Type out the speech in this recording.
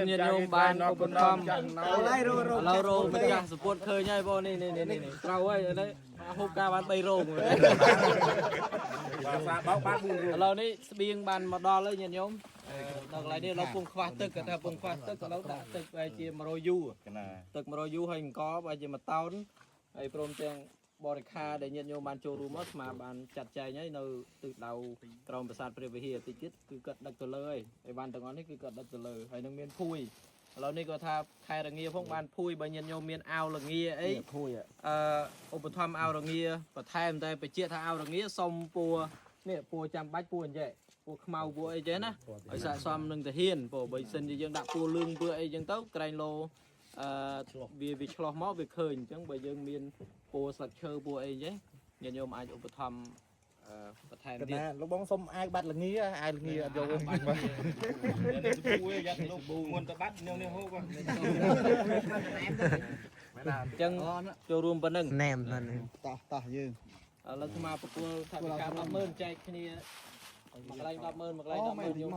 ញាតិញោមបានឧបត្ថម្ភ ឥ ឥឡូវរោងម្ចាស់សពុតឃើញហើយបងនេះនេះនេះនេះត្រូវហើយឥឡូវហូបការបាន3រោង បាទសាបោកបាន4រោង ឥឡូវនេះស្បៀងបានមកដល់ហើយញាតិញោមដល់កន្លែងនេះឥឡូវពងខ្វះទឹកគាត់ថាពងខ្វះទឹកឥឡូវដាក់ទឹកបែរជា100យូ កណា ទឹក100យូហើយអង្គបែរជាមួយតោនហើយព្រមទាំងបរិខាដែលញាតិញោមបានចូលរួមមកស្មាបានចាត់ចែងហើយនៅទិសដៅក្រោមប្រាសាទព្រះវិហារតិចទៀតគឺគាត់ដឹកទៅលើហើយហើយបានទាំងអស់នេះគឺគាត់ដឹកទៅលើហើយនឹងមានភួយឥឡូវនេះគាត់ថាខែរងាផងបានភួយបើញាតិញោមមានអាវរងាអី ភួយ អឺឧបត្ថម្ភអាវរងាបន្ថែមតែបញ្ជាក់ថាអាវរងាសុំពួរនេះពួរចាំបាច់ពួរអញ្ចេះពួរខ្មៅពួរអីចេះណាឲ្យស័ក្តិសមនឹងតាហ៊ានព្រោះបើសិនជាយើងដាក់ពួរលឿងពួរអីចឹងទៅក្រែងលោអឺវាវាឆ្លោះមកវាឃើញអញ្ចឹងបើយើងមានពួរស្លឹកឈើពួរអីចេះញាតិញោមអាចឧបត្ថម្ភអឺបន្ថែមក ទៀត ណាលោកបងសុំអាវបាត់ល្ងាអាវល្ងាអត់យកទេ នេះពួយយ៉ាត់លោកមុនតបាត់នេះនេះហូប អញ្ចឹងចូលរួមប៉ុណ្ណឹង ណែមហ្នឹង តោះតោះយើង ឥឡូវស្មាប្រគល់ថវិកា100,000ចែកគ្នាមួយកន្លែង100,000មួយកន្លែង100,000ខ្ញុំ